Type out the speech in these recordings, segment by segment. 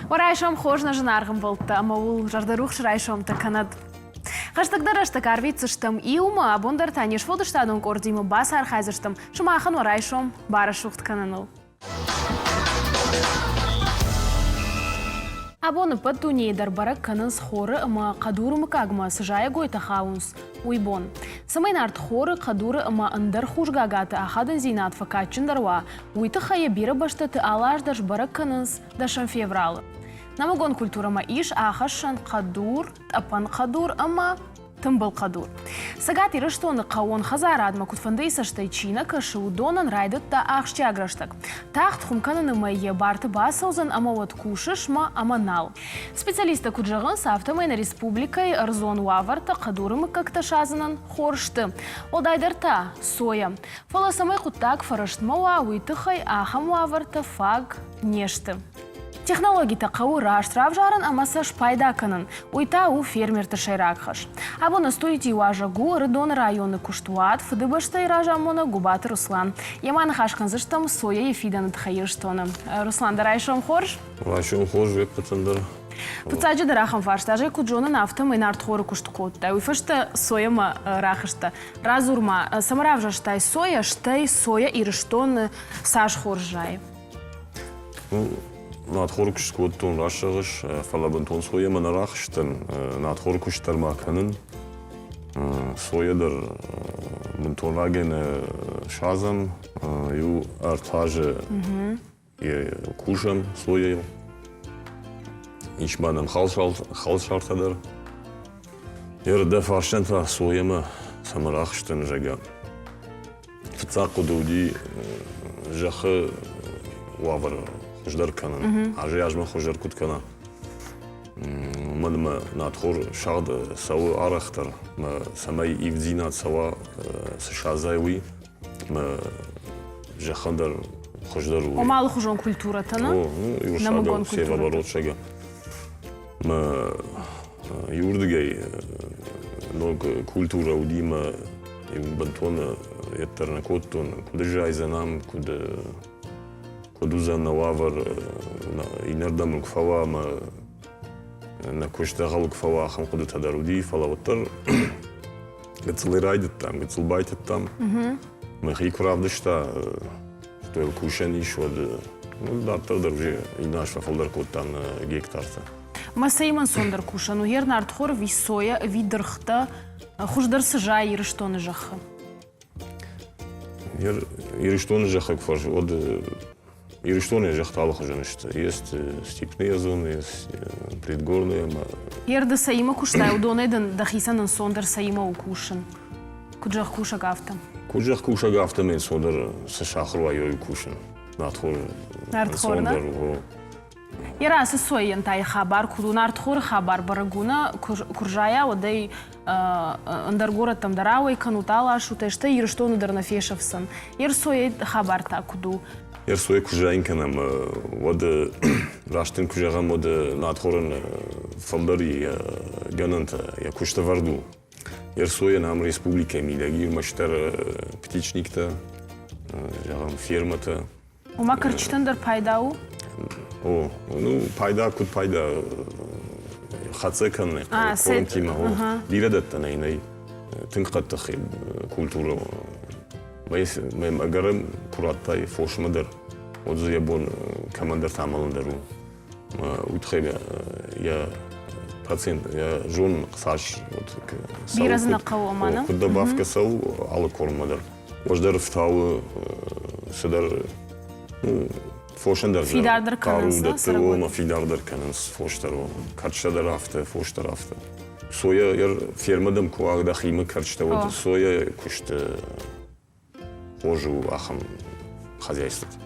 Уӕ райсом хорз нӕ зынаргъ ӕмбӕлттӕ ӕмӕ уыл зӕрдӕрухс райсомтӕ кӕнӕд. Хӕстӕгдӕр рӕстӕг арвитдзыстӕм иумӕ, абон дӕр та не сфӕлдыстадон къордимӕ бацархайдзыстӕм сымахӕн уӕ райсом барӕсугъд кӕныныл. Абон ӕппӕт дунейы дӕр бӕрӕг кӕнынц хоры ӕмӕ хъӕдуры мыггагмӕ цы зайӕгойтӕ хауынц, уый бон. Цӕмӕй нартхоры, хъӕдуры ӕмӕ ӕндӕр хусгагаты ахадындзинад фӕкадджындӕр уа, уый тыххӕй йӕ бирӕ бӕстӕты алы аз дӕр сбӕрӕг кӕнынц дӕсӕм февралы. Нӕмыгон культурӕмӕ ис ахӕссӕн хъӕдур, тъӕпӕн хъӕдур ӕмӕ тымбыл хъӕдур. Цӕгат Ирыстоны хъӕууон хӕдзарадмӕ куыдфӕндыйы цӕстӕй чи нӕ кӕсы, уыдонӕн райдыдта ахсджиаг рӕстӕг. Тагъд хуым кӕныны мӕй йӕ барты бацӕудзӕн ӕмӕ уӕд кусыс мӕ ӕмӕ нал. Специалисттӕ куыд зӕгъынц, афтӕмӕй нӕ республикӕйы ӕрдзон уавӕртӕ хъӕдуры мыггӕгтӕ садзынӕн хорз сты. Уӕлдайдӕр та сойӕ. Фӕлӕ цӕмӕй хъуыддаг фӕрӕстмӕ уа, уый тыххӕй ахӕм уавӕртӕ фаг не сты. Технологитӕ хъӕуы раст равзарын ӕмӕ сӕ спайда кӕнын. Уый та у фермерты сӕйраг хӕс. Абон студийы уазӕг у Ӕрыдоны районы куыстуат Фыдыбӕстӕйы разамонӕг Гуыбаты Руслан. Йемӕ ныхас кӕндзыстӕм сояйы фидӕны тыххӕй Ирыстоны. Руслан, дӕ райсом хорз? Райсом хорз, уе ппӕтӕн дӕр. Фыццаджыдӕр ахӕм фарста, ӕз ӕй куыд зонын, афтӕмӕй нартхоры куыст кодтай. Уый фӕстӕ соямӕ рахызтӕ. Радзур-ма, цӕмӕ равзӕрстай соя, стӕй соя Ирыстоны цас хорз зайы? Ну, нартхоры куыст кодтон, раст зӕгъыс, фӕлӕ бынтон сойӕмӕ нӕ рахызтӕн. Нартхоры куыст дӕр ма кӕнын. Сойӕ дӕр бынтон рагӕй нӕ садзӕм. Иу ӕртӕ азы кусӕм сойӕйыл. Ис ма нӕм халсартӕ дӕр. Дӕ фарстӕн та сойӕмӕ цӕмӕ рахызтӕн, зӕгъгӕ. Фыццаг хъуыды уыди зӕххы уавӕр хуыздӕр кӕнын, азӕй-азмӕ хуыздӕр куыд кӕна. Уымӕн ӕмӕ нартхор сагъд цӕуы арӕхдӕр, ӕмӕ цӕмӕй ивддзинад цӕуа, цы садзай, уый, ӕмӕ зӕххӕн дӕр хуыздӕр у. Ома алыхуызон культурӕтӕ, нӕ? О, ну, иу севооборот шага. Мӕ иуырдыгӕй ног культурӕ уыди мӕ иу бынтон йеддӕр нӕ кодтон, куыд зайдзӕн ам, куыд куыд уыдзӕн нӕ уавӕр, иннӕрдӕм куы фӕуа ӕмӕ нӕ куыст дзӕгъӕлы куы фӕуа, ахӕм хъуыдытӕ дӕр уыди, фӕлӕ уӕддӕр гыццылӕй райдыдтам, гыццыл байтыдтам. Мӕхи куы равдыста, что йыл кусӕн ис, уӕд ну, дарддӕр дӕр уже иннӕ аз фӕфылдӕр кодтам гектартӕ. Мӕ цӕимӕ ӕнцондӕр кусӕн у? Йе нартхор ӕви соя, ӕви дыргътӕ? Хуыздӕр цы зайы Ирыстоны зӕххы? Ирыстоны зӕххы куы фӕрсы, уӕд Ирыстоны зӕххытӕ алыхуызон сты. Есть степные зоны, есть предгорные. Ерды цӕимӕ куыстай, уыдонӕй дын дӕхицӕн ӕнцондӕр цӕимӕ у кусын? Куыд зӕхкусӕг, афтӕ? Куыд зӕхкусӕг, афтӕ ме нцондӕр цы сахуыр уа, уый кусын. Нартхор ӕнцондӕр у. Йӕ ацы сойӕн та йӕ хабар куыд у, нартхоры хабар бӕрӕг у нӕ, куы рзайа, уӕд ӕй ӕндӕр горӕттӕм дӕр ауӕй кӕнут, аласут ӕй, стӕй Ирыстоны дӕр нӕ фесӕфдзӕн. Йе рсойӕ хабар та куыд у? Йе рсойӕ куы зайын кӕнӕм, уӕд раст ын куы зӕгъӕм, уӕд нартхорӕн фылдӕр йӕ гӕнӕнтӕ, йӕ куыст ӕвӕрд у. Ерсойӕн ам республикӕйы мидӕг ирмӕстдӕр птичниктӕ, зӕгъӕм, фермӕтӕ. Ома кӕрчытӕн дӕр пайда у? О, ну пайда куыд пайда, хӕццӕ кӕнын кормтимӕ, бирӕ дӕттӕ нӕй, нӕй. Тынг хъӕддых культурӕ. Мӕм ӕгӕр куы радтай фосмӕ дӕр, уӕд дзы йӕ бон кӕмӕндӕр амӕлын дӕр у. Уый тыххӕй йӕ процент, йӕ зонын цас Бирӕ дзы нӕ хъӕуы ӕмӕ нӕ? Куыд добавкӕ цӕуы алы корммӕ дӕр. Хуыздӕр ӕфтауы цыдӕр ну, фосӕн дӕр фидардӕр кӕнынц дӕтты, ӕмӕ фидардӕр кӕнынц фос дӕр. Кӕрчытӕ дӕр афтӕ, фос дӕр афтӕ. Сойӕ фермӕ дӕм куы уа дӕхимӕ кӕрчытӕ, уӕд сойӕ куыст хорз у ахӕм хозяйствоты.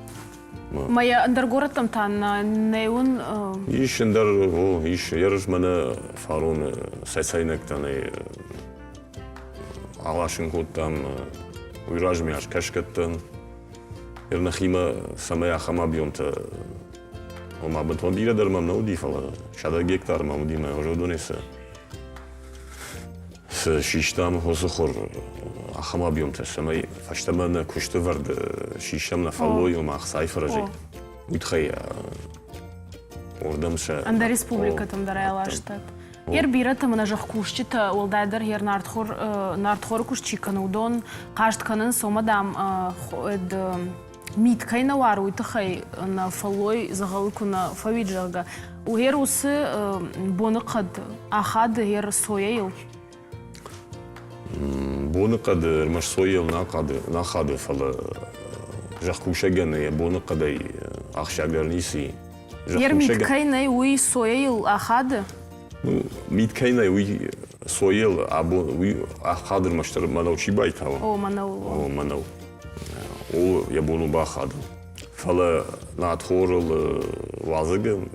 Ма йӕ ӕндӕр горӕттӕм та нӕ уын? Ис ӕндӕр, о, ис. Ерыс мӕнӕ фарон цӕцӕйнӕгтӕн аласын кодтам. Уый размӕ аз кӕсгӕттӕн. Ер нӕхимӕ цӕмӕй ахӕм объемтӕ ома бынтон бирӕ дӕр мӕм нӕ уыди, фӕлӕ 100 гектар мӕм уыди мӕ уыдонӕй цы цы систам уыцы хур ахӕм объемтӕ, цӕмӕй фӕстӕмӕ нӕ куысты вӕрд сисӕм нӕ фӕллой, ома ӕхцайы фӕрӕзӕй. Уый тыххӕй. Уырдӕм сӕ... Ӕндӕр республикӕтӕм дӕр ӕластат. Ер бирӕтӕ мӕнӕ зӕхкусджытӕ, уӕлдайдӕр ер нартхор, нартхоры куыст чи кӕны, уыдон хъаст кӕнынц, ома, дам, мит кӕй нӕ уары, уый тыххӕй нӕ фӕллой дзӕгъӕлы куы нӕ фӕуид, зӕгъгӕ. Ер уыцы боныхъӕд ахады ер сойӕйыл. Боныхъӕды ӕрмӕст сойӕйыл нӕ ахады, фӕлӕ зӕхкусӕгӕн йӕ боныхъӕдӕй ахсджиагдӕр ницы и. Ер мит кӕй нӕй, уый сойӕйыл ахады? Ну, мит кӕй нӕй, уый сойӕйыл абон уый ахады ӕрмӕстдӕр мӕнӕу чи байтауы. О, мӕнӕу. О, мӕнӕу. О, йӕ бон у бахадын. Фӕлӕ надхорыл уалдзӕгы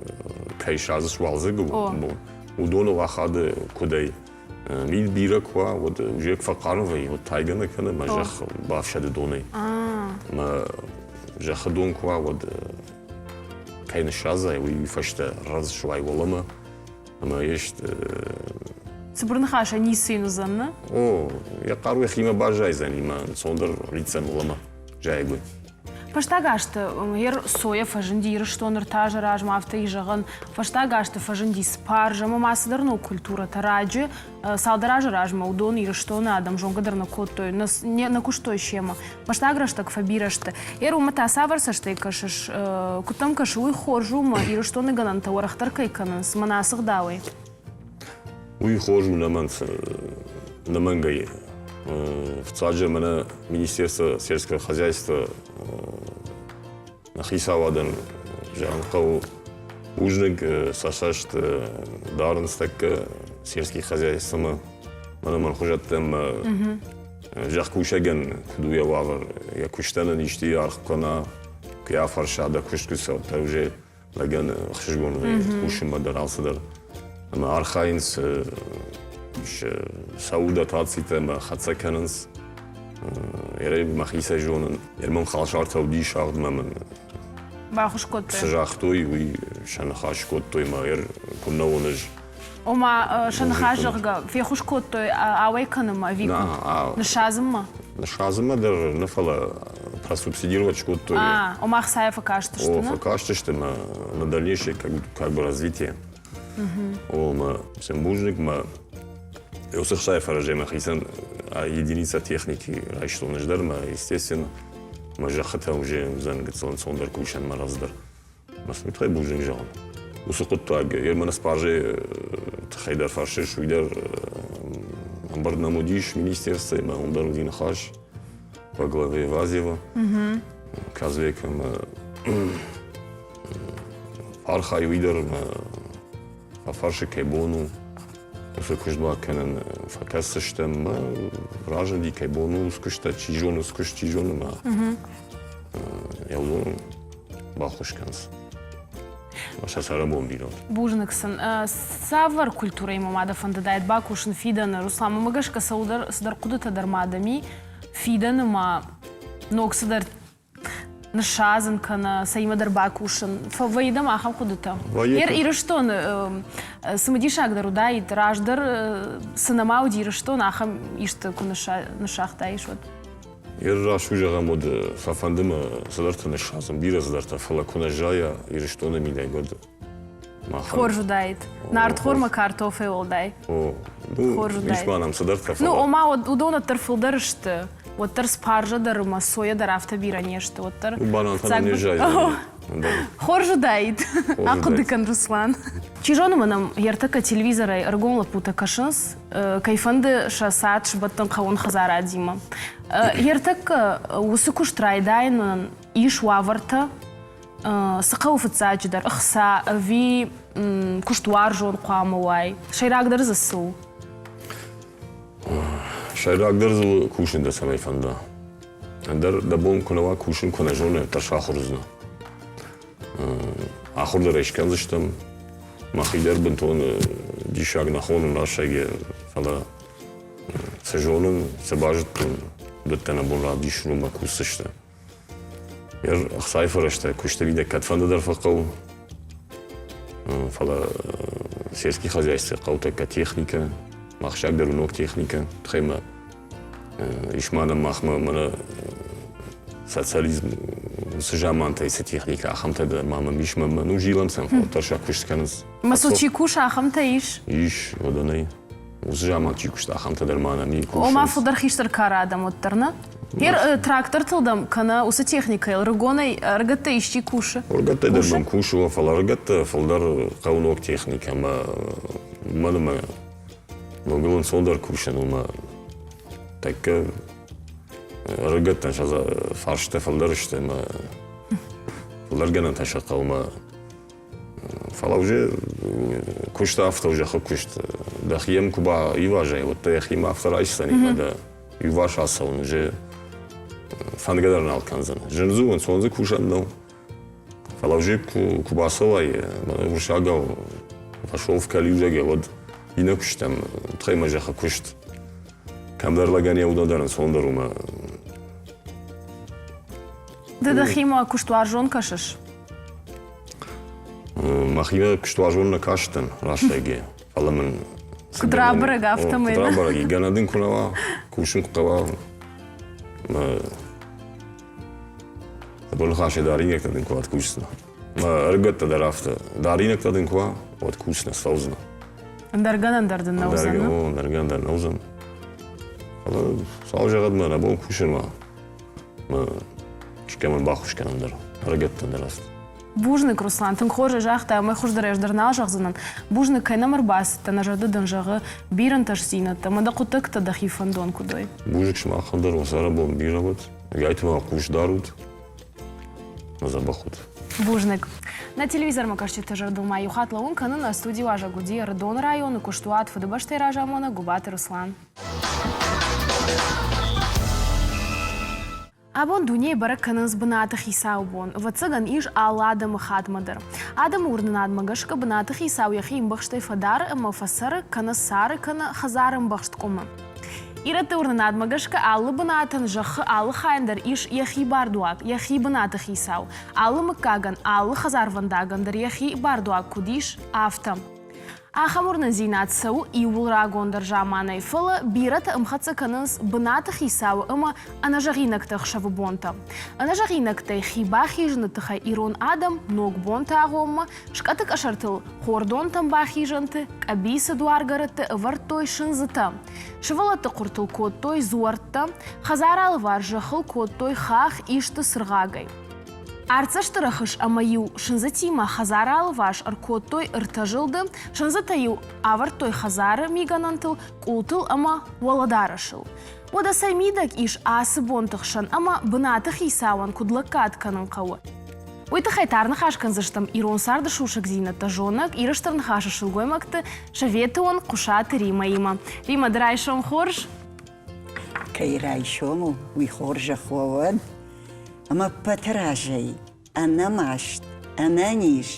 кӕй садзыс уалдзӕгы бон, уыдоныл ахады куыдӕй. Мит бирӕ куы уа, уӕд узӕг фӕхъарм вӕййы, уӕд тайгӕ нӕ кӕны, мӕ зӕхх бафсӕды донӕй. Мӕ зӕххы дон куы уа, уӕд кӕй ныссадзай, уый фӕстӕ рӕвдз суай уӕлӕмӕ ӕмӕ есть Цыбыр ныхасӕй ницы йын уыдзӕн, нӕ? О, йӕ хъару йӕхимӕ баззайдзӕни мӕ ӕнцондӕр риддзӕн уӕлӕмӕ зайӕгой. Фӕстаг азты ер сойӕ фӕзынди Ирыстон ӕртӕ азы размӕ, афтӕ и зӕгъӕн. Фӕстаг азты фӕзынди спарж ӕмӕ ма цыдӕр ног культурӕтӕ. Раджы, цалдӕр азы размӕ уыдон Ирыстоны адӕм зонгӕ дӕр нӕ кодтой, нӕ куыстой семӕ. Фӕстаг рӕстӕг фӕбирӕ сты. Ер уымӕ та цавӕр цӕстӕй кӕсыс? Куыд дӕм кӕсы, уый хорз у ӕмӕ Ирыстоны гӕнӕнтӕ уӕрӕхдӕр кӕй кӕнынц, мӕнӕ ацы гъдауӕй? Уый хорз у нӕмӕнгӕй. Фыццаджы мӕнӕ Министерство сельского хозяйства нӕ хицауадӕн зӕгъын хъӕуы бузныг сӕ цӕст дарынц тӕккӕ сельский хозяйствомӕ. Мӕнӕ мӕн хуызӕттӕм зӕхкусӕгӕн куыд у йӕ уавӕр, йӕ куыстӕн ын исты аргъ кӕна, куы йӕ афӕрса, дӕ куыст куыд цӕуы, уже лӕгӕн ӕхсызгон вӕййы кусынмӕ дӕр алцыдӕр. Ӕмӕ архайынц сӕ дотацитӕ ӕмӕ хӕццӕ кӕнынц. Ерӕй мӕхицӕй зонын, мӕм халсартӕ уыди сагъдмӕ мын бахуыс кодтой. Цы загътой, уый сӕ ныхас кодтой мӕ ер куыннӕ уон ӕз. Ома, сӕ ныхас, зӕгъгӕ, феххуыс кодтой ауӕй кӕнынмӕ ӕви куыд? Ныссадзынмӕ? Ныссадзынмӕ дӕр нӕ, фӕлӕ просубсидировать скодтой. Ома ӕхцайӕ фӕкастысты, О, фӕкастысты мӕ на дальнейшее как, как бы развитие. О, мӕ сӕм бузныг, мӕ уыцы хцайы фӕрӕзӕй мӕхицӕн единица техники райстон ӕз дӕр, мӕ, естественно, мӕ зӕххытӕ уже уыдзӕн гыццыл ӕнцондӕр кусӕн мӕ рӕвдздӕр. Мӕ бузныг зӕгъын. Уыцы хъуыддаг Ерманы спаржы тыххӕй дӕр фӕрсыс, уый дӕр ӕмбырд нӕм уыдис министерствойы, мӕ уым дӕр уыди ныхас во главе Вазева, Казбек ӕмӕ архайы уый дӕр ӕмӕ фӕфӕрсы, кӕй бон у уыцы куыст бакӕнын, фӕкӕсдзыстӕм мӕ разынди, кӕй бон у уыцы куыстӕ, чи зоны уыцы куыст, чи зоны мӕ йӕ уыдон баххуыс кӕнынц. Сӕ цӕрӕнбон бирӕ. Бузныг сын. Цавӕр культурӕимӕ ма дӕ фӕндыдаид бакусын фидӕны? Руслан, мӕмӕ гӕсгӕ цӕуылдӕр цыдӕр хъуыдытӕ дӕр ма дӕм и. Фидӕны ма ног цыдӕр ныссадзын кӕнӕ цӕимӕдӕр бакусын. Вӕййы дӕм ахӕм хъуыдытӕ? Ер Ирыстоны цымыдисагдӕр уыдаид, раздӕр цы нӕма уыди Ирыстон, ахӕм исты куы ныссагътаис, уӕд? Ер раст у зӕгъӕм, уӕд фӕфӕнды мӕ цыдӕртӕ ныссадзын, бирӕ цыдӕртӕ, фӕлӕ куы нӕ зайа Ирыстоны мидӕг, уӕд махӕн... Хорз уыдаид. Нартхормӕ картофӕй уӕлдай. О, Хорз уыдаид. Ис ма нӕм цыдӕртӕ, фӕлӕ... Ну, ома, уыдон уӕддӕр фылдӕр сты. Уӕддӕр спаржа дӕр ӕмӕ сойӕ дӕр афтӕ бирӕ не сты, уӕддӕр... Ну, банантӕ не зайдзӕни. Хорз уыдаид, ахъуыды кӕн, Руслан. Чи зоны, мӕ нӕм ӕртӕккӕ телевизорӕй ӕрыгон лӕппутӕ кӕсынц, кӕй фӕнды сӕ цард сбӕттын хъӕуон хӕдзарадимӕ. Ӕртӕккӕ уыцы куыст райдайынӕн ис уавӕртӕ, цы хъӕуы фыццаджыдӕр, ӕхца ӕви куыстуарзон хъуамӕ уай? Сӕйрагдӕр дзы цы у? Сӕйрагдӕр дзы у кусын дӕ цӕмӕй фӕнда. Ӕндӕр дӕ бон куы нӕ уа кусын, куы нӕ зоны, уӕддӕр сахуыр уыдзынӕ. Ахуыр дӕр ӕй скӕндзыстӕм. Мӕхи дӕр бынтон диссаг нӕ хонын расайгӕ, фӕлӕ цы зонын, цы базыдтон, уыдӕттӕ нӕ бон равдисын у мӕ кусдзысты. Ӕхцайы фӕрӕзтӕ куысты мидӕг кӕдфӕнды дӕр фӕхъӕуы. Фӕлӕ сельский хозяйстве хъӕуы тӕккӕ техникӕ, махсаг дӕр у ног техникӕ. Тыххӕй мӕ ис ма нӕм махмӕ мӕнӕ социализм. Уыцы замантӕй цы техникӕ, ахӕмтӕ дӕр ма мӕм ис, мӕ ну зилӕм сӕм, фӕлӕ сӕ куыст кӕнынц. Мӕ сыл чи кусы, ахӕмтӕ ис? Ис, уӕдӕ нӕй. Уыцы заман чи куыста, ахӕмтӕ дӕр ма нӕм и кусынц. Ома фылдӕр хистӕр кары адӕм уӕддӕр, нӕ? Гер трактортыл дӕм кӕнӕ уыцы техникӕйыл ӕрыгонӕй ӕрыгӕттӕ исчи кусы? Ӕрыгӕттӕ дӕр мӕм кусы, фӕлӕ ӕрыгӕттӕ фылдӕр хъӕуы ног техникӕ ӕмӕ мӕн ӕмӕ ногыл ӕнцондӕр кусӕн у мӕ тӕккӕ ӕрыгӕттӕн сӕ фарстытӕ фылдӕр сты ӕмӕ фылдӕр гӕнӕнтӕ сӕ хъӕуы мӕ Фӕлӕ уже куыст афтӕ у зӕххы куыст. Дӕхи йӕм куы баивазай, уӕд дӕ йӕхимӕ афтӕ райсдзӕни, ӕмӕ дӕ иуварс ацӕуын уже фӕндгӕ дӕр нал кӕндзӕн. Зын дзы у, ӕнцон дзы кусӕн нӕу. Фӕлӕ уже куы бацӕуай, уырыссагау пошел в калюжаге, уӕд иннӕ куыстӕм, тыххӕй мӕ зӕххы куыст. Кӕмдӕр лӕгӕн йӕ удӕн дӕр ӕнцондӕр у мӕ Ды дӕхимӕ куыстуарзон кӕсыс? Мӕхимӕ куыстуарзон нӕ кастӕн рӕстӕги, фӕлӕ мын Куыд рабӕрӕг, афтӕмӕй. Куыд рабӕрӕг, гӕнӕн дын куы нӕ уа, кусын куы хъӕуа, мӕ ныхасӕй даринӕгтӕ дын куы уӕд кусдзынӕ. Мӕ ӕрыгӕттӕ дӕр афтӕ, даринӕгтӕ дын куы уа, уӕд кусдзынӕ, цӕудзынӕ. Ӕндӕр гӕнӕн дӕр дын нӕ уыдзӕн? Ӕндӕр гӕнӕн дӕр нӕ уыдзӕн. Фӕлӕ цал зӕгъӕд мӕ нӕ бон кусын уа, искӕмӕн баххуыс кӕнын дӕр, ӕрыгӕттӕн дӕр афтӕ. Бузныг, Руслан, тынг хорз загътай, ӕмӕ хуыздӕр ӕз дӕр нал зӕгъдзынӕн. Бузныг, кӕй нӕм ӕрбацыдтӕ, нӕ зӕрдӕ дын зӕгъы, бирӕ ӕнтыстдзинӕдтӕ ӕмӕ дӕ хъуыддӕгтӕ дӕхи фӕндон куыд уой. Бузныг сымахӕн дӕр, уӕ цӕрӕнбон бирӕ уӕд. Ӕгайтма хъус дарут, мӕ дзӕбӕх ут. Бузныг. Нӕ телевизормӕ кӕсджыты зӕрдыл ма иу хатт лӕууын кӕнын, нӕ студийы уазӕг уыди Ӕрыдоны районы куыстуат Фыдыбӕстӕйы разамонӕг Гуыбаты Руслан. Абон дунейы бӕрӕг кӕнынц бынаты хицауы бон. Ӕвӕццӕгӕн, ис алы адӕмы хатмӕ дӕр. Адӕмы уырнынадмӕ гӕсгӕ бынаты хицау йӕхи ӕмбӕхстӕй фӕдары ӕмӕ фӕцӕры кӕнӕ цары кӕнӕ хӕдзары ӕмбӕхст къуымы. Ирӕтты уырнынадмӕ гӕсгӕ алы бынатӕн зӕххы алы хайӕн дӕр ис йӕхи бардуаг, йӕхи бынаты хицау. Алы мыггагӕн, алы хӕдзарвӕндагӕн дӕр йӕхи бардуаг куыд ис, афтӕ. Ахӕм уырнындзинад цӕуы иууыл рагондӕр заманӕй, фӕлӕ бирӕтӕ ӕмхӕццӕ кӕнынц бынаты хицауы ӕмӕ ӕнӕзӕгъинӕгты ӕхсӕвы бонтӕ. Ӕнӕзӕгъинӕгтӕй хи бахизыны тыххӕй ирон адӕм ног бонты агъоммӕ скъӕты къӕсӕртыл хордонтӕм бахизӕнты, къӕбицы дуаргӕрӕтты ӕвӕрдтой сындзытӕ. Сывӕллӕтты хъуыртыл кодтой дзуӕрттӕ, хӕдзары алыварс зӕххыл кодтой хахх исты цыргъагӕй. Артдзӕсты рӕхыс ӕмӕ-иу сындзытимӕ хӕдзары алыварс ӕркодтой ӕртӕ зылды, сындзытӕ-иу ӕвӕрдтой хӕдзары мигӕнӕнтыл, къултыл ӕмӕ уӕлӕдарӕсыл. Уӕдӕ сӕ мидӕг ис ацы бонты хсӕн ӕмӕ бынаты хицауӕн куыд лӕггад кӕнын хъӕуы. Уый тыххӕй та ӕрныхас кӕндзыстӕм ирон царды сусӕгдзинӕдтӕ зонӕг Иры Стыр Ныхасы сылгоймӕгты советы уӕнг Хъуысаты Римӕимӕ. Римӕ, ды райсом хорз! Кӕй райсом у, уый хорзӕх уӕ уӕд! Ӕмӕ ӕппӕты разӕй ӕнӕмаст, ӕнӕниз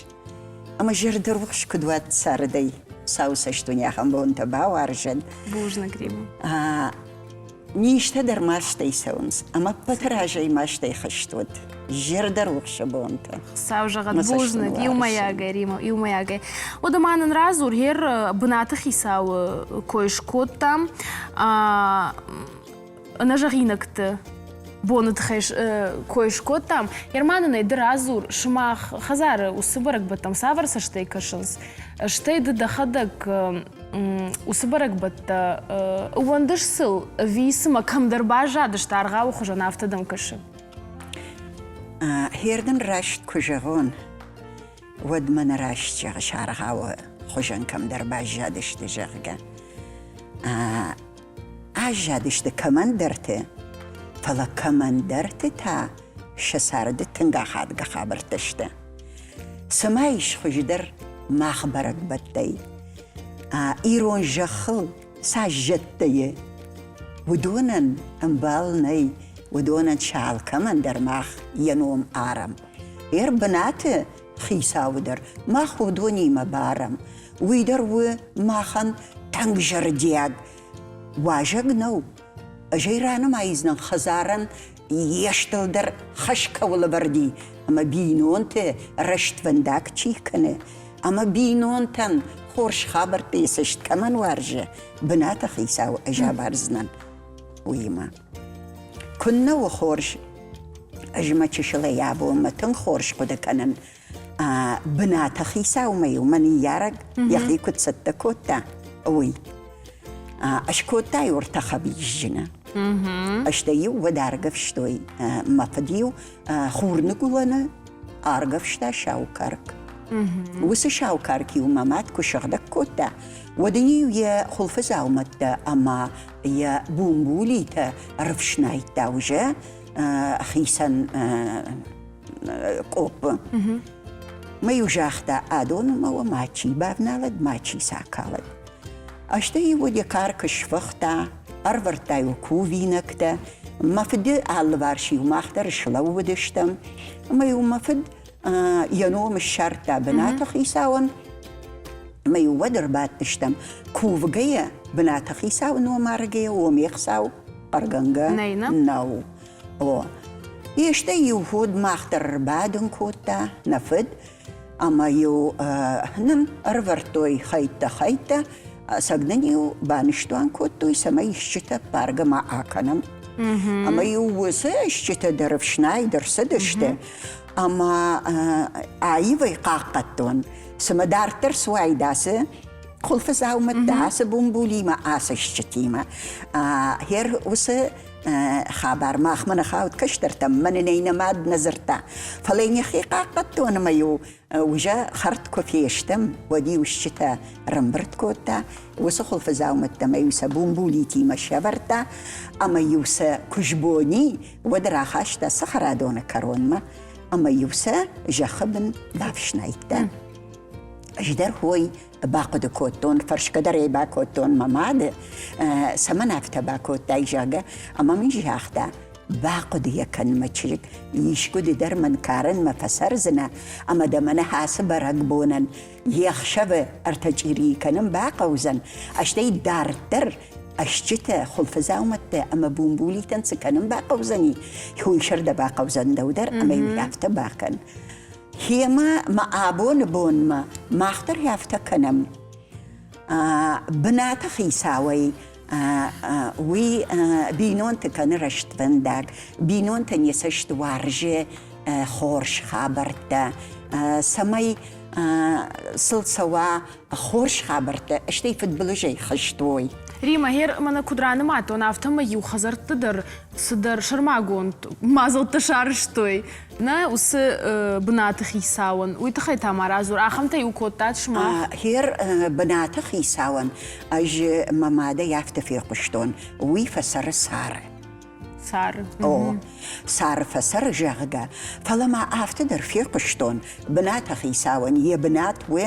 ӕмӕ зӕрдӕрухс куыд уат цардӕй, сау цӕст уын ахӕм бонтӕ бауарзӕд. Бузныг, Римма. Низтӕ дӕр мастӕй цӕуынц, ӕмӕ ӕппӕты разӕй мастӕй хызт уыд. Зӕрдӕрухсы бонтӕ. Сау зӕгъӕд, бузныг, иумӕйагӕй, Рима, иумӕйагӕй. Уӕдӕ ма нын радзур, гъер бынаты хицауы кой скодтам. Ӕнӕзӕгъинӕгты боны тыххӕй кой скодтам. Герман нын ӕй ды радзур, сымах хӕдзары уыцы бӕрӕгбӕттӕм цавӕр цӕстӕй кӕсынц? Стӕй ды дӕхӕдӕг уыцы бӕрӕгбӕттӕ ӕууӕндыс сыл ӕви цымӕ кӕмдӕр баззадысты аргъауы хуызӕн, афтӕ дӕм кӕсы? Гъер дын раст куы зӕгъон, уӕд мӕнӕ раст зӕгъыс аргъауы хуызӕн кӕмдӕр баззадысты, зӕгъгӕ. Аззадысты кӕмӕндӕрты, фӕлӕ кӕмӕндӕрты та сӕ царды тынг ахадгӕ хабӕрттӕ сты. Цӕмӕ ис хуыздӕр мах бӕрӕгбӕттӕй? Ирон зӕххыл цас зӕдтӕ и, уыдонӕн ӕмбал нӕй, уыдонӕн сӕ алкӕмӕн дӕр мах йӕ ном арӕм. Ӕрбынаты хицауы дӕр мах уыдонимӕ барӕм. Уый дӕр у махӕн тынг зӕрдиаг уазӕг нӕу. Ӕз ӕй ранымайдзынӕн хӕдзарӕн йе стылдӕр хӕс кӕуыл ӕвӕрди ӕмӕ бинонты рӕствӕндаг чи кӕны, ӕмӕ бинонтӕн хорз хабӕрттӕ йӕ цӕст кӕмӕн уарзы, бынаты хицау ӕз абардзынӕн уыимӕ. Куыннӕ у хорз? Ӕз мӕ чысылӕй абонмӕ тынг хорз хъуыды кӕнын, бынаты хицаумӕ-иу мӕ ныййарӕг йӕхи куыд цӕттӕ кодта, уый. Скодта-иу ӕртӕ хӕбизджыны. Стӕй-иу уӕд аргӕвстой, мӕ фыд-иу хурныгуылӕны аргӕвста сау карк. Уыцы сау карк-иу мӕ мад куы сыгъдӕг кодта, уӕд ын-иу йӕ хуылфыдзаумӕттӕ ӕмӕ йӕ бумбулитӕ ӕрыфснайдта уже хицӕн къоппы. Мӕ-иу загъта, адонмӕ уӕ мачи бавналӕд, мачи сӕ акалӕд. Стӕй-иу уӕд йӕ карк сфыхта, ӕрвӕрдта-иу кувинӕгтӕ. Мӕ фыды алыварс-иу мах дӕр слӕууыдыстӕм. Ӕмӕ-иу мӕ фыд йӕ ном ссардта бынаты хицауӕн. Ӕмӕ-иу уӕд ӕрбадтыстӕм кувгӕйӕ, бынаты хицауы ном аргӕйӕ, о ме хцау, хъӕргӕнгӕ нӕу. О, исты-иу худ мах дӕр ӕрбадын кодта нӕ фыд, ӕмӕ-иу нын ӕрывӕрдтой хӕйттӕ-хӕйттӕ, ӕцӕг нын-иу баныстуан кодтой, цӕмӕй исчитӕ баргӕ ма акӕнӕм. Ӕмӕ-иу уыцы исчитӕ дӕр ӕфснайд ӕрцыдысты, ӕмӕ аивӕй хъахъхъӕдтон, цымӕ дарддӕр суаид ацы хуылфыдзаумӕттӕ, ацы бумбулимӕ, ацы стджытимӕ. Хер уыцы хабар махмӕ нӕ хауд кӕстӕртӕм, мӕнӕн ӕй нӕ мад нӕ дзырдта. Фӕлӕ йын йӕхи хъахъхъӕдтон ӕмӕ-иу уже хӕрд куы фестӕм, уӕд-иу стджытӕ рӕмбырд кодта, уыцы хуылфыдзаумӕттӕ-ма-иу сӕ бумбулитимӕ сӕвӕрдта ӕмӕ-иу сӕ куы сбони, уӕд рахаста цӕхӕрадоны кӕронмӕ ӕмӕ-иу сӕ зӕххы бын бафснайдта. Ӕз дӕр хой бахъуыды кодтон, фӕрсгӕ дӕр ӕй бакодтон мӕ мады, цӕмӕн афтӕ бакодтай, зӕгъгӕ, ӕмӕ мын загъта, бахъуыды йӕ кӕн, мӕ чызг, искуы ды дӕр мӕн карӕнмӕ фӕцӕрдзынӕ ӕмӕ дӕ мӕнӕ ацы бӕрӕгбонӕн йе хсӕвы ӕртӕ чъирийы кӕнын бахъӕудзӕн, стӕй дарддӕр ӕсчытӕ, хуылфыдзаумӕттӕ ӕмӕ бумбулитӕн цы кӕнын бахъӕудзӕни, уый сӕр дӕ бахъӕудзӕн дӕу дӕр ӕмӕ-иу афтӕ бакӕн. Гъемӕ мӕ абоны бонмӕ мах дӕр афтӕ кӕнӕм. Бынаты хицауӕй уый бинонты кӕны рӕствӕндаг, бинонтӕн йӕ цӕст уарзы хорз хабӕрттӕ, цӕмӕй сыл цӕуа хорз хабӕрттӕ, стӕй фыдбылызӕй хызт уой. Рима, гъер мӕнӕ куыд ранымадтон, афтӕмӕй иу хӕдзӕртты дӕр цыдӕр сӕрмагонд мадзӕлттӕ сарӕзтой нӕ уыцы бынаты хицауӕн. Уый тыххӕй та ма радзур, ахӕмтӕ-иу кодтат сымах? Гъер бынаты хицауӕн ӕз мӕ мадӕй афтӕ фехъуыстон, уый фӕцӕры цары. Цары. О, цары фӕцӕры, зӕгъгӕ. Фӕлӕ ма афтӕ дӕр фехъуыстон, бынаты хицауӕн йӕ бынат у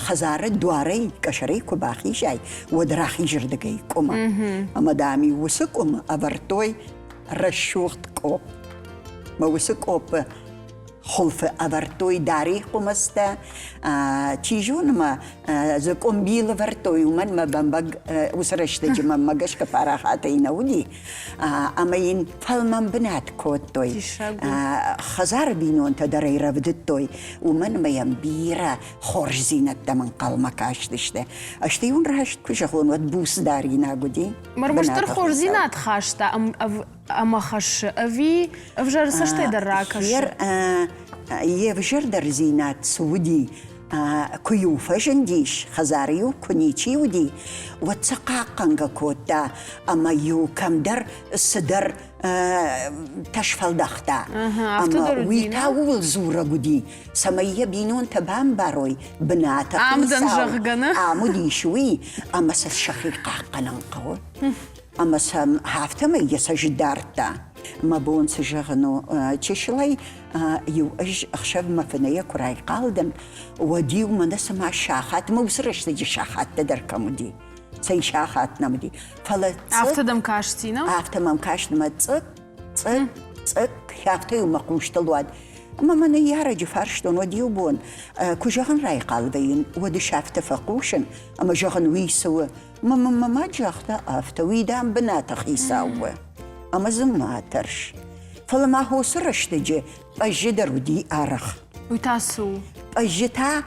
хӕдзары дуарӕй къӕсӕрӕй куы бахизай, уӕд рахизырдыгӕй къуымы. Ӕмӕ, дам-иу уыцы къуымы ӕвӕрдтой рӕсугъд къопп. Мӕ уыцы къоппы хуылфы ӕвӕрдтой дари хъуымӕцтӕ, чи зоны ма дзы къуымбил ӕвӕрдтой, уымӕн мӕ бӕмбӕг уыцы рӕстӕджы мӕнмӕ гӕсгӕ парахатӕй нӕ уыди, ӕмӕ йын фӕлмӕн бынат кодтой. Хӕдзары бинонтӕ дӕр ӕй рӕвдыдтой, уымӕн ӕмӕ йӕм бирӕ хорздзинӕдтӕм ӕнхъӕлмӕ кастысты. Стӕй уын раст куы зӕгъон, уӕд буц даринаг уыди. Ӕрмӕстдӕр хорздзинад хаста ӕмӕ хӕссы ӕви ӕвзӕр цӕстӕй дӕр ракӕсы? Йе взӕрдӕрдзинад цы уыди, куы-иу фӕзындис, хӕдзары-иу куы ничи уыди, уӕд сӕ хъахъхъӕнгӕ кодта ӕмӕ-иу кӕмдӕр цыдӕр тӕсфӕлдӕхта. Ӕмӕ уый та ууыл дзурӕг уыди, цӕмӕй йӕ бинонтӕ бамбарой, бынаты хицау ам уыдис, уый, ӕмӕ сӕ сӕхи хъахъхъӕнын хъӕуы. Ӕмӕ сӕм афтӕмӕй йӕ цӕст дардта. Мӕ бон цы зӕгъын у, чысылӕй иу ӕз ӕхсӕв мӕ фынӕйӕ куы райхъал дӕн, уӕд-иу мӕнӕ цыма сахат, мӕ уыцы рӕстӕджы сахаттӕ дӕр кӕм уыди, цӕй сахат нӕм уыди, фӕлӕ Афтӕ дӕм касти, нӕ? Афтӕ мӕм каст ӕмӕ цъыкк, цъыкк, цъыкк, афтӕ-иу мӕ хъустыл уад. Ӕмӕ мӕ ныййарӕджы фарстон, уӕд иу бон, куы зӕгъын райхъал вӕййын, уӕд ыс афтӕ фӕхъусын, ӕмӕ зӕгъын, уый цы у? Мӕ мад загъта афтӕ, уый, дам, бынаты хицау у, ӕмӕ дзы ма тӕрс. Фӕлӕ ма хосы рӕстӕджы пъӕззы дӕр уыди арӕх. Уый та цы у? Пъӕззы та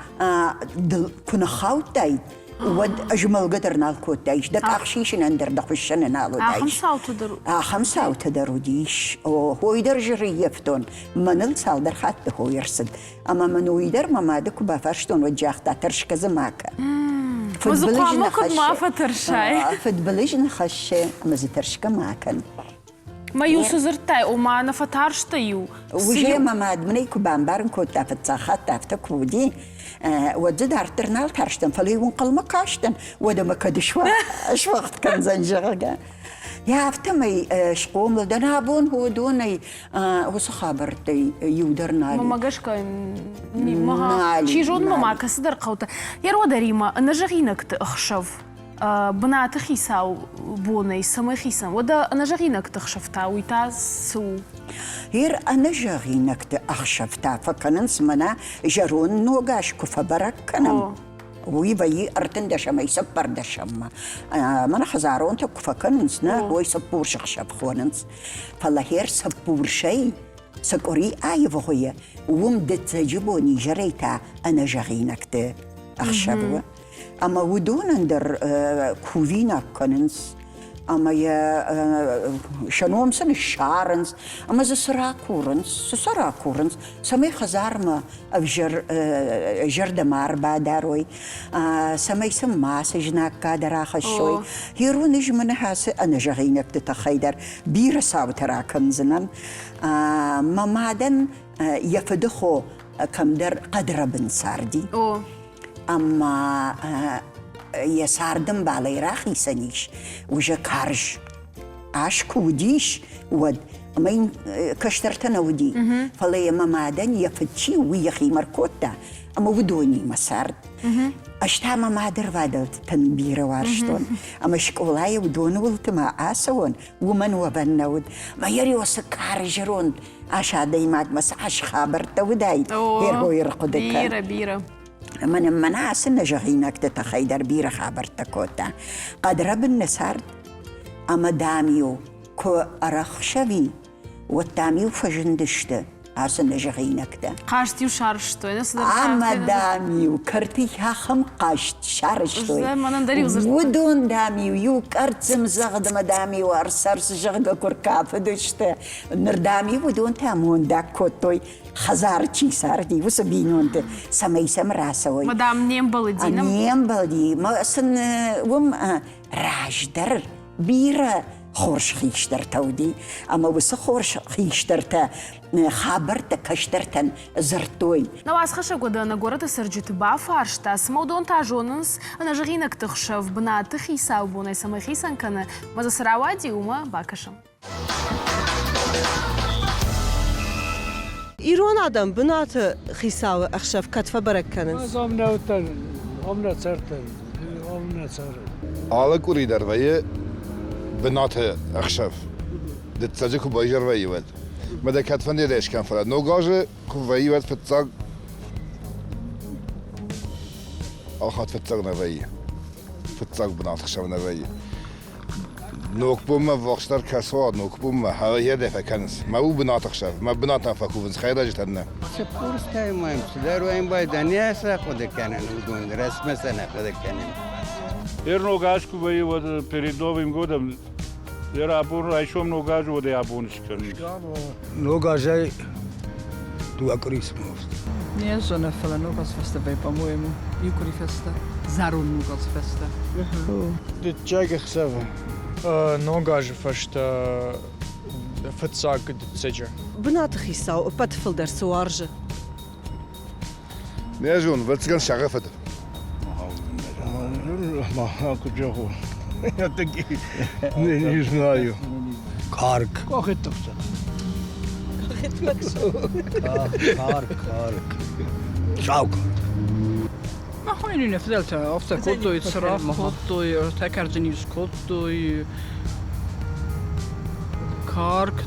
дыл куы ныххаудтаид, Уӕд змӕлгӕ дӕр нал кодтаис, дӕ къах сисынӕн дӕр дӕ хуыссӕны нал уыдаис. Ахӕм цаутӕ дӕр Ахӕм цаутӕ дӕр уыдис. О, хой дӕр зырыййӕфтон. Мӕныл цалдӕр хатты хой ӕрцыд. Ӕмӕ мын уый дӕр мӕ мады куы бафарстон, уӕд загъта, тӕрсгӕ дзы ма кӕ. Фыдбылыз хъуамӕ куыд ма фӕтӕрсай? Фыдбылыз нӕ хӕссы, ӕмӕ дзы тӕрсгӕ ма кӕн. Мӕ-иу цы дзырдтай, ома нӕ фӕтарстӕ-иу? Уже мӕ мад мын ӕй куы бамбарын кодта, фыццаг хатт афтӕ куы уыди, уӕд дзы дарддӕр нал тарстӕн, фӕлӕ-иу ӕнхъӕлмӕ кастӕн, уӕдӕ мӕ кӕд суӕгъд кӕндзӕн, зӕгъгӕ. Йӕ афтӕмӕй схъомыл дӕн абон уыдонӕй уыцы хабӕрттӕй иу дӕр нал. Мӕ гӕсгӕ, чи зоны, ма кӕцыдӕр хъӕутӕ. Йе руадаримӕ ӕнӕзӕгъинӕгты ӕхсӕв бынаты хицау бонӕй цӕмӕй хицӕн? Уӕдӕ ӕнӕзӕгъинӕгты ӕхсӕв та уый та цы у? Ир ӕнӕзӕгъинӕгты ӕхсӕв та фӕкӕнынц мӕнӕ зӕронд ног аз куы фӕбӕрӕг кӕнӕм. Уый вӕййы ӕртындӕсӕмӕй цыппӕрдӕсӕммӕ. Мӕнӕ хӕдзаронтӕ куы фӕкӕнынц, нӕ, уой цыппурсы хсӕв хонынц. Фӕлӕ хер цыппурсӕй цы къуыри аивгъуыйы, уым дыццӕджы бон изӕрӕй та ӕнӕзӕгъинӕгты ӕхсӕв у. Ӕмӕ уыдонӕн дӕр кувинаг кӕнынц ӕмӕ йӕ сӕ ном сын ссарынц ӕмӕ дзы цы ракурынц, цы сӕ ракурынц, цӕмӕй хӕдзармӕ ӕвзӕр зӕрдӕ ма ӕрбадарой, цӕмӕй сын мацы знаггад рахӕссой. Ирон ӕз мӕ ныхасы ӕнӕзӕгъинӕгты тыххӕй дӕр бирӕ цаутӕ ракӕндзынӕн. Мӕ мадӕн йӕ фыдыхо кӕмдӕр хъӕдрӕбын царди. Ӕмӕ йӕ цардӕмбалӕй рахицӕн ис, уже карз аз куы уыдис, уӕд. Ӕмӕ йын кӕстӕртӕ нӕ уыди, фӕлӕ йӕ мӕ мадӕн йӕ фыд чи у, уый йӕхимӕ ркодта ӕмӕ уыдонимӕ цард. Ӕз та мӕ мады рвадӕлты тынг бирӕ уарзтон, ӕмӕ скъолайы уыдоны уылты ма ацӕуон, уымӕн уӕвӕн нӕ уыд. Мӕ йӕ риуы кары зӕронд ас адӕймагмӕ цас хабӕрттӕ уыдаид, герой ӕрхъуыды кӕн. Бирӕ, бирӕ. Ӕмӕ нын мӕнӕ ацы нӕзӕгъинӕгты тыххӕй дӕр бирӕ хабӕрттӕ кодта. Хъӕдрӕбын нӕ цард ӕмӕ, дам-иу, куы ӕрӕхсӕви, уӕд, дам-иу фӕзындысты ацы нӕзӕгъинӕгтӕ. Хъазт-иу сарӕзтой, нӕ цыдӕр Ӕмӕ, дам-иу, кӕрты ахӕм хъазт сарӕзтой. Уыдон, дам-иу, иу къӕрццымдзӕгъдмӕ, дам-иу, ӕрцӕрц, зӕгъгӕ, куы ркафыдысты. Ныр, дам-иу, уыдон та мондаг кодтой, хӕдзары чи царди, уыцы бинонты, цӕмӕй сӕм рацӕуой. Мадам не мбӕлыди? Не мбӕлди. Сын уым раздӕр бирӕ хорз хистӕртӕ уыди, ӕмӕ уыцы хорз хистӕртӕ хабӕрттӕ кӕстӕртӕн дзырдтой. Нӕ уацхӕссӕг уӕдӕ нӕ горӕты цӕрджыты бафарста, цымӕ уыдон та зонынц, ӕнӕзӕгъинӕгты хсӕв бынаты хицау бонӕй цӕмӕй хицӕн кӕны, ӕмӕ дзы цы рауади, уымӕ бакӕсӕм. Ирон адӕм бынаты хицауы ӕхсӕв кӕд фӕбӕрӕг кӕнынц? Ӕз ам нӕ уыдтӕн, ам нӕ цардтӕн, ам нӕ цӕрын. Алы къуыри дӕр вӕййы бынаты ӕхсӕв. Дыццӕджы куы баизӕр вӕййы, уӕд. Мӕ дӕ кӕд фӕнды дӕ скӕн, фӕлӕ ног азы куы вӕййы, уӕд фыццаг ахат фыццаг нӕ вӕййы. Фыццаг бынат хсӕв нӕ вӕййы. Ногбонмӕ ввахсдӕр кӕсуа, ногбонмӕ хӕрӕгӕй фӕкӕнынц. Мӕ у бынаты хсӕв, мӕ бынатӕн фӕкувынц, хӕйрӕджытӕн нӕ. Цыппурстӕй мӕм цыдӕр уӕм байда, не сӕ хъуыды кӕнын, уыдон рӕстмӕ сӕ нӕ хъуыды кӕнын. Ер ног аз куы вӕййы, уӕд перед Новым годом ер абон райсом ног аз уӕдӕй абон скӕнын. Ног азӕй дыууӕ къуыри смост. Не зоны, фӕлӕ ног аз фӕстӕ вӕй, по-моему, иу къуыри фӕстӕ. Зӕронд ног азы фӕстӕ. Дыккаг ӕхсӕвы. Ног азы фӕстӕ фыццаг дыццӕджы. Бынаты хицау ӕппӕты фылдӕр цы уарзы? Не зон, ӕвӕццӕгӕн сӕгъы фыд. Куыд зӕгъон? Я таки не знаю. Карк. Къахеттыхтӕ. Карк, карк. Сау карк. Махуайны нӕ фыдӕлтӕ афтӕ кодтой, цырагъ кодтой, ӕртӕ кӕрдзыны скодтой, карк,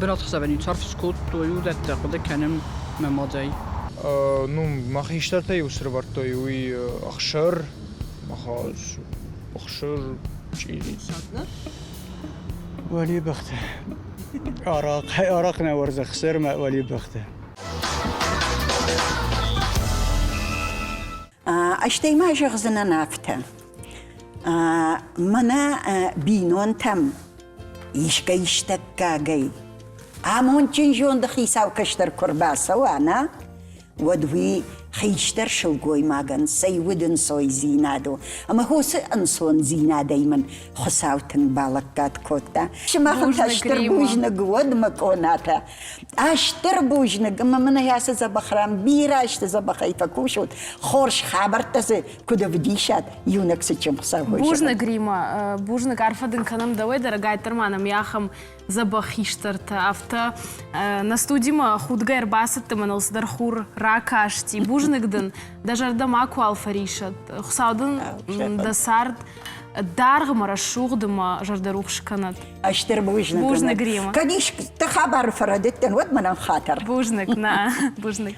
бынатхсӕвӕн царв скодтой, уыдӕттӕ хъуыды кӕнын мӕ мадӕй. Ну, мӕ хистӕртӕ-иу цы рывӕрдтой, уый ӕхсыр, ӕхсыр, чъири. Уӕлибӕхтӕ. Арахъ, арахъ нӕ уарзы ӕхсырмӕ уӕлибӕхтӕ. Стӕй ма зӕгъдзынӕн афтӕ. Мӕнӕ бинонтӕм искӕй истӕггагӕй амондджын зонды хицау кӕстӕр куы рбацӕуа, нӕ, уӕд уый хистӕр сылгоймагӕн цӕй удӕнцойдзинад у. Ӕмӕ уыцы ӕнцондзинадӕй мын Хуыцау тынг балӕггад кодта. Сымахӕн та стыр бузныг уӕд мӕ къонатӕ. Стыр бузныг ӕмӕ мын ӕй ацы дзӕбӕх ран бирӕ азты дзӕбӕхӕй фӕкусут. Хорз хабӕрттӕ дзы куыд ӕвдисат, иунӕг цытджын Хуыцау. Бузныг, Рима. Бузныг, арфӕ дын кӕнӕм дӕуӕй дӕр, ӕгайтдӕр ма нӕм ахӕм дзӕбӕх хистӕртӕ, афтӕ нӕ студимӕ худгӕ ӕрбацыдтӕ, мӕныл цыдӕр хур ракасти. Бузныг дын, дӕ зӕрдӕ макуал фӕрисӕд. Хуыцау дын дӕ цард даргъ ӕмӕ рӕсугъд ӕмӕ зӕрдӕрухс кӕнӕд. Стыр бузныг. Бузныг, Рима. Кӕд исты хабары фӕрӕдыдтӕн, уӕд мӕнӕн хатыр. Бузныг, нӕ, бузныг.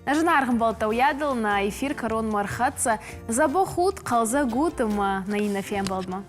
Нӕ зынаргъ ӕмбӕлттӕ, уыйадыл нӕ эфир кӕронмӕ ӕрхӕццӕ. Дзӕбӕх ут, хъӕлдзӕг ут ӕмӕ нӕ иннӕ фембӕлдмӕ.